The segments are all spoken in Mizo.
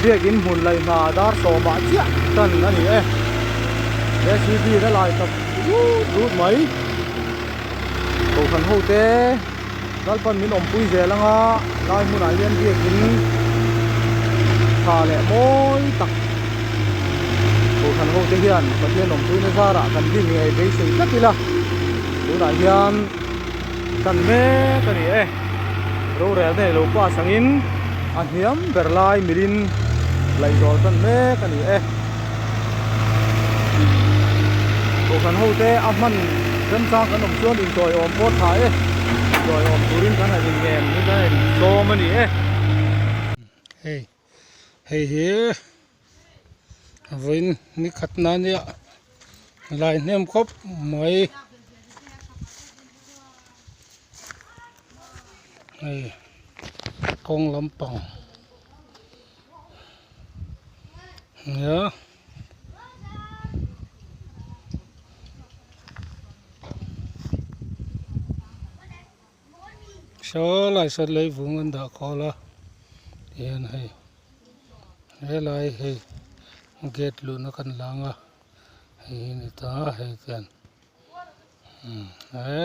Biakin hmun laih hna dar sawmah chiah tan a ni e. JCB in a lai tak rut rut mai. Kohhran ho te Lalpan min awmpui zel anga lai hmunah hian biakin tha leh mawi tak Kohhran ho te hian Pathian awmpuina zarah kan din ngei beisei tlat ila tunah hian tan mek a ni e. Rorel nei lo pass angin a hniam ber lai milin laihzawl tan mek a ni e. Kohhran ho te a hman remchang kan awm chuan inchawi awm pawh tha e. Inchawi awm turin kan han inngen in kan han insawm a ni e. Hei hei hi vawiin ni khat na nia lai hnem khawp mai hei kawng lampang. Nia. Saw lai sawn leivung an dah khawl a tihian hei helai hei gate luhna kan lang a hei hi ni ta hei khian umm he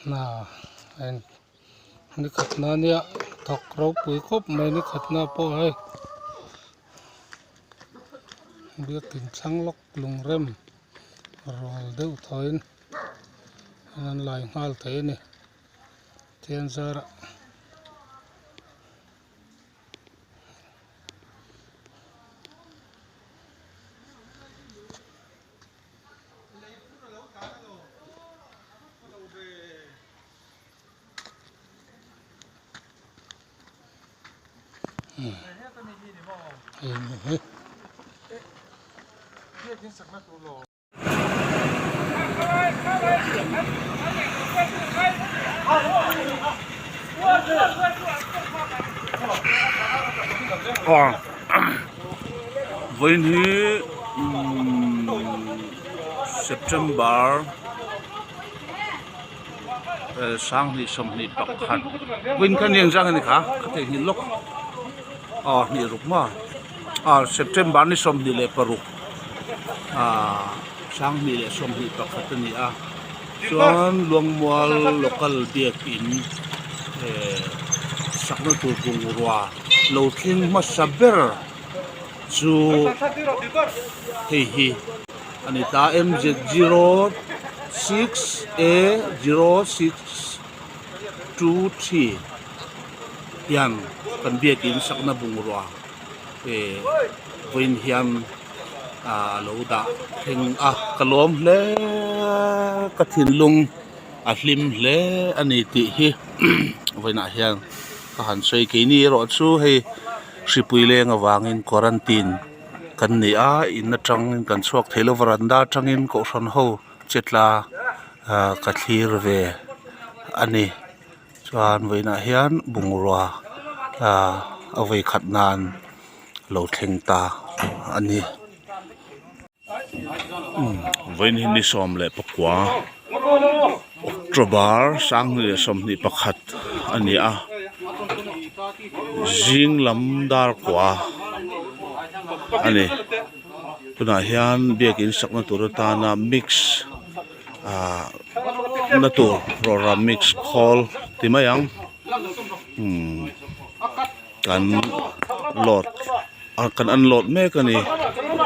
hna a in. Ni khatna nia thawk ropui khawp mai ni khatna pawh hei biakin thlang lawk lungrem rual deuh thawhin an lai nghal thei a ni thian zarah. Vawiin hi September. Sanghnih sawmhnih pakhat vawiin kha ni engzang a ni kha ka theihnghilh lawk aw hnih ruk maw aw September ni sawmhnih leh paruk ah sanghnih leh sawmhnih pakhat a ni a chuan Luangmual local biakin eh sakna tur bungrua lo thleng hmasa ber chu hei hi. A ni ta MZ 06 A 0623 hian kan biakin sakna bungrua eh vawiin hian ah a lo dah thleng a ka lawm hle ka thinlung a hlim hle a ni tih hi vawiinah hian ka han sawi keini erawh chu hei hripui leng avangin quarantine. Kan ni a in atangin kan chhuak thei lo varanda atangin kohhran ho che tla ah ka thlir ve a ni chuan vawiinah hian bungrua ah a vawi khat nan lo thleng ta a ni. Vawiin hi ni sawm leh pakua October sanghnih leh sawmhnih pakhat a ni a zing lam dar kua a ni tunah hian biakin sakna tur atana mix ah na tur rawra mix khawl ti mai ang umm kan load. Ah kan unload mek a ni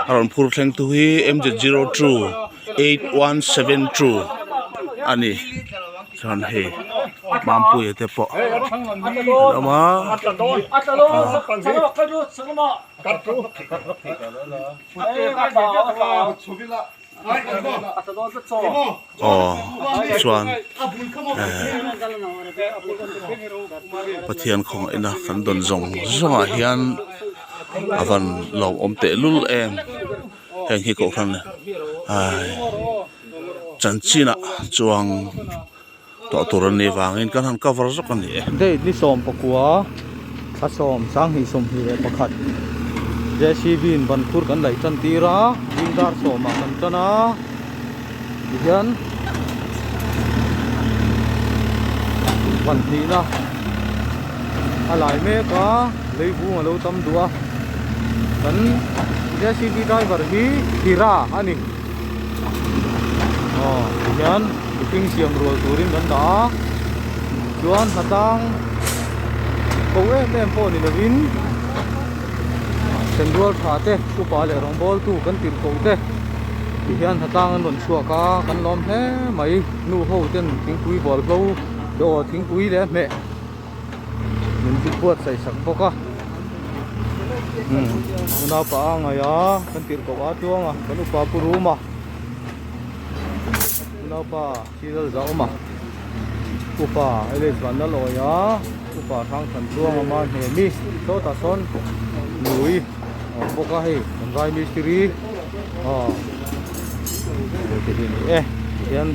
a rawn phur thleng tu hi M Z 02 8172 a ni chuan hei Mampuia te pawh an awm a aw chuan eh Pathian khawngaihna kan dawn zawng zawng ah hian a van lawmawm tehlul em heng hi kohhran ai chanchin ah chuang tawh tur an nih vangin kan han cover zawk a ni e. Date ni 19 thla sawm sanghnih 21 JCB in ban khur kan laih tan tir a zing dar sawmah kan tan a tihian ban hnihna a lai mek a. Leivung a lo tam duh a kan J_C_B driver hi Hira a ni aw tihian mihring siam rual turin kan dah a chuan hnatang ko em em pawh ni lovin senrual tha te upa leh rawngbawltu kan tirh ko te tihian hnatang an rawn chhuak a kan lawm hle mai nu ho ten thingpui bawlhlo aw thingpui leh hmeh. Min ti buatsaih sak bawk a umm unaupa a ngaih a kan tirh koh a tluang a kan upa pu rum a unaupa chilal za awm a upa Alex Vanlalawi a upa Hrangthan tluang a ma hnemi sawtah sawn nui a awm bawk a hei kan vai mistiri aw te hi a ni e tihian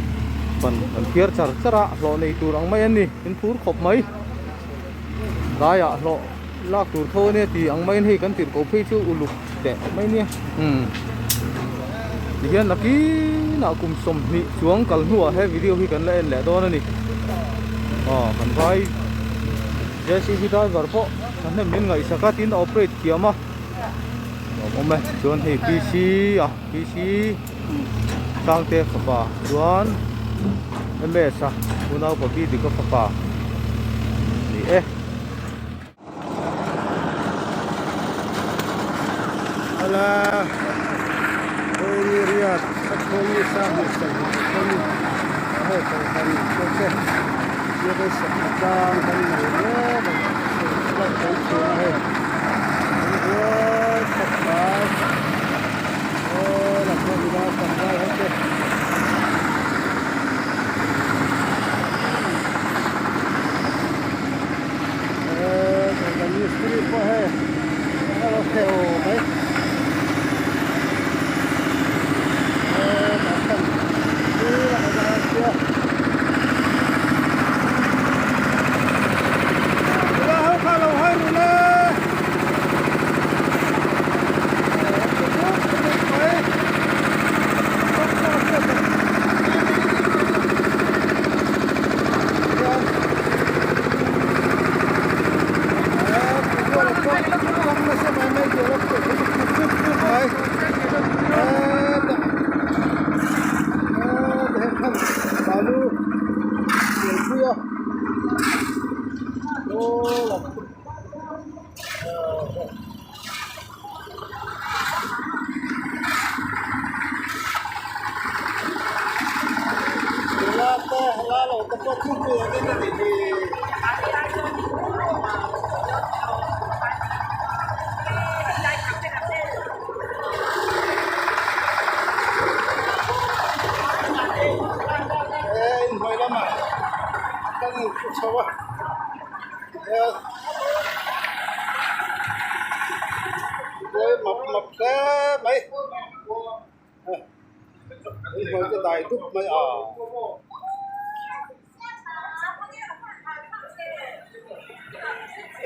ban an phiar char char a hlawh nei tur ang mai an ni. In phur khawp mai tlaiah hlawh lak tur tho ania tih ang maiin hei kan tirhkoh phei chu uluk teh mai ania umm tihian nakinah kum 20 chuang kal hnuah he video hi kan la en leh dawn a ni aw kan vai J_C_B driver pawh thahnem min ngaihsak a tin a operate thiam a nuam awm e chuan hei P_C a P_C. Sangte fapa chuan M_S a unau pa bi dik a fapa ni e. Hala Khawi riat a khawi sa hmuh sak hmuh khawi a hei kohhran te biakin sak a tlang kan nei mek a kan chhung a hei an rual khawp mai.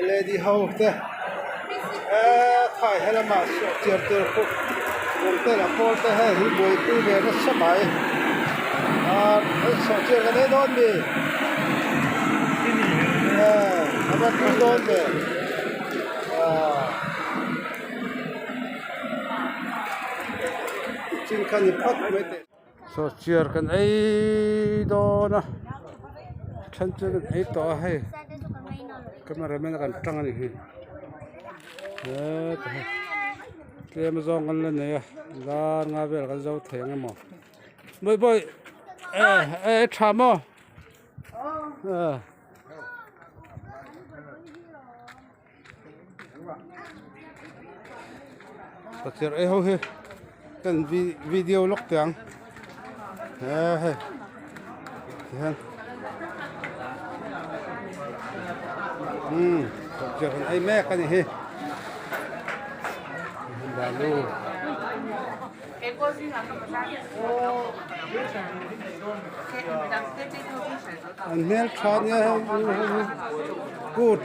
Lady ho te eee khai helamah saw chiar tur pawh awm te lah pawl te hei hi buaipui ve nasa mai ah hei sawh chiar ka nei dawn mi eh a va tui dawn ve ah chin kha ni phawt mai teh. Saw chiar kan ei dawn a then chu kan ei tawh a hei camera man a kan tang a ni hi hetah hian tlem zawng kan la nei a dar nga vel kan zo thei ang emaw bawi bawi eh eh tha maw eh. Saw ei ho hi kan video lawk teh ang he hei tihian umm sawhchiar kan ei mek a ni hi balu. An hmel tha nia hei good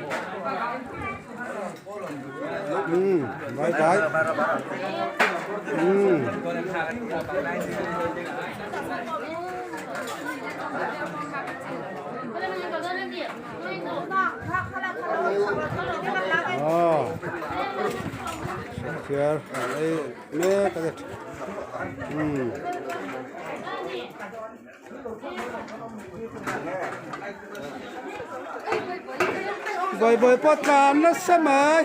umm bye bye umm. Aw sawhchiar an ei mek a ni umm. Bawihbawi pawh tlan nasa mai.